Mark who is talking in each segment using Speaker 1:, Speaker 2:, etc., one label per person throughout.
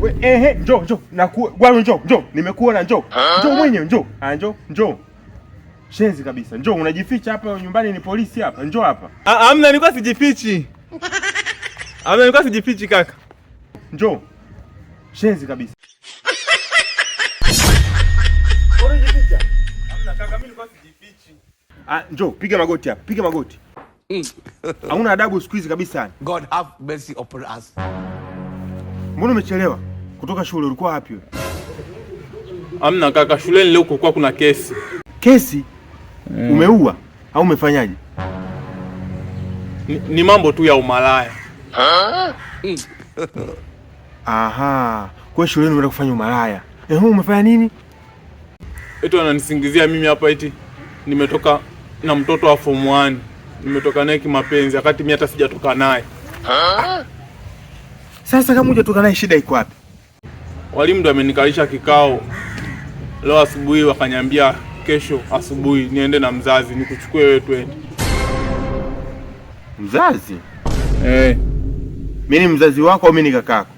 Speaker 1: We, ehe, njoo njoo. Gwaru njoo, njoo. Nimekuona njoo. Njoo mwenyewe njoo. Ah, njoo, njoo. Shenzi kabisa. Njoo, unajificha hapa nyumbani ni polisi hapa. Njoo hapa.
Speaker 2: Ah, amna, nilikuwa sijifichi. Amna, nilikuwa sijifichi kaka.
Speaker 1: Njoo. Shenzi kabisa. Unajificha?
Speaker 2: Amna kaka, mimi nilikuwa sijifichi.
Speaker 1: Ah, njoo, piga magoti hapa. Piga magoti. Hauna adabu siku hizi kabisa.
Speaker 3: God have mercy upon us.
Speaker 1: Mbona umechelewa? Kutoka shule ulikuwa wapi wewe?
Speaker 2: Amna kaka, shuleni leo kulikuwa kuna kesi.
Speaker 1: Kesi? Umeua au umefanyaje?
Speaker 2: Ni mambo tu ya umalaya.
Speaker 1: Aha, kwa shuleni umeenda kufanya umalaya. Eh, umefanya nini?
Speaker 2: Eti wananisingizia mimi hapa eti nimetoka na mtoto wa form 1. Nimetoka naye kimapenzi wakati mimi hata sijatoka naye.
Speaker 1: Sasa kama hujatoka naye shida iko wapi?
Speaker 2: Walimu ndio amenikalisha kikao leo asubuhi, wakaniambia kesho asubuhi niende na mzazi nikuchukue wewe twende.
Speaker 1: Mzazi?
Speaker 2: Eh.
Speaker 1: Mimi ni mzazi wako au mimi ni kakako?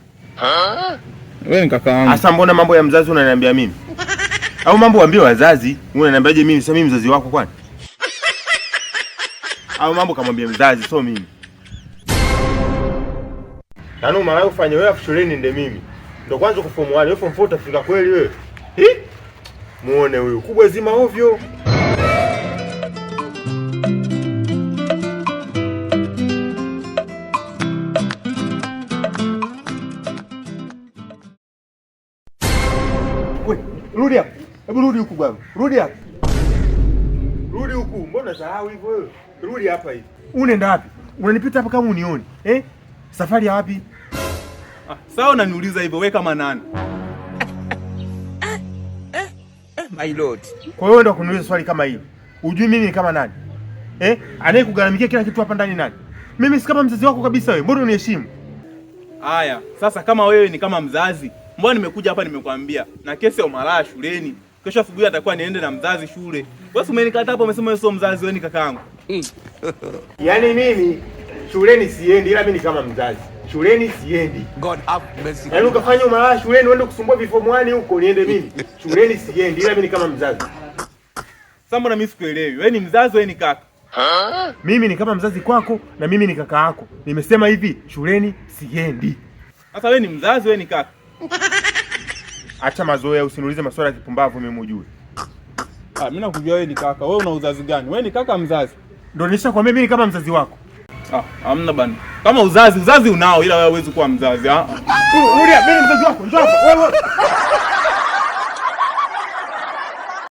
Speaker 2: Wewe ni kaka yangu.
Speaker 1: Sasa mbona mambo ya mzazi unaniambia mimi? Au mambo waambie wazazi, unaniambiaje mimi? Sasa mimi mzazi wako kwani? Au mambo kamwambia mzazi, sio mimi. Yaani umalaya ufanye wewe afu shuleni ndio mimi. Ndio kwanza uko form 1, wewe form 4 utafika kweli wewe? Hi? Muone huyu kubwa zima ovyo. We, rudi hapa. Hebu rudi huku bwana. Rudi hapa. Rudi huku. Mbona sahau hivyo wewe? Rudi hapa hivi. Unaenda wapi? Unanipita hapa kama unioni. Eh? Safari ya wapi?
Speaker 2: Ah, sawa unaniuliza hivyo wewe kama nani?
Speaker 3: My lord.
Speaker 1: Kwa hiyo ndio kuniuliza swali kama hili. Hujui mimi ni kama nani? Eh? Anayekugharamikia kila kitu hapa ndani nani? Mimi si kama mzazi wako kabisa wewe. Mbona uniheshimu?
Speaker 2: Haya, sasa kama wewe ni kama mzazi, mbona nimekuja hapa nimekwambia na kesi ya umalaya shuleni. Kesho asubuhi atakuwa niende na mzazi shule. Wewe umenikataa hapo, umesema wewe sio mzazi, wewe ni kakaangu.
Speaker 1: Yaani mimi shuleni siendi ila mimi ni kama mzazi. Shuleni siendi.
Speaker 3: God have mercy.
Speaker 1: Yaani ukafanya umalaya shuleni uende kusumbua vifomu 1 huko niende mimi. Shuleni siendi ila mimi ni kama mzazi.
Speaker 2: Sasa mbona mimi sikuelewi? Wewe ni mzazi, wewe ni kaka.
Speaker 1: Mimi ni kama mzazi kwako na mimi ni kaka yako. Nimesema hivi, shuleni siendi.
Speaker 2: Sasa wewe ni mzazi, wewe ni kaka.
Speaker 1: Acha mazoea, usiniulize maswali ya kipumbavu mimi ujue.
Speaker 2: Ah, mimi nakujua wewe ni kaka. Wewe una uzazi gani? Wewe ni kaka mzazi?
Speaker 1: Ndio nishakwambia mimi ni kama mzazi wako.
Speaker 2: Ah, hamna bana. Kama uzazi unao ila wewe huwezi kuwa mzazi. Ah.
Speaker 1: Rudi, mimi ni mzazi wako. Njoo hapa. Wewe.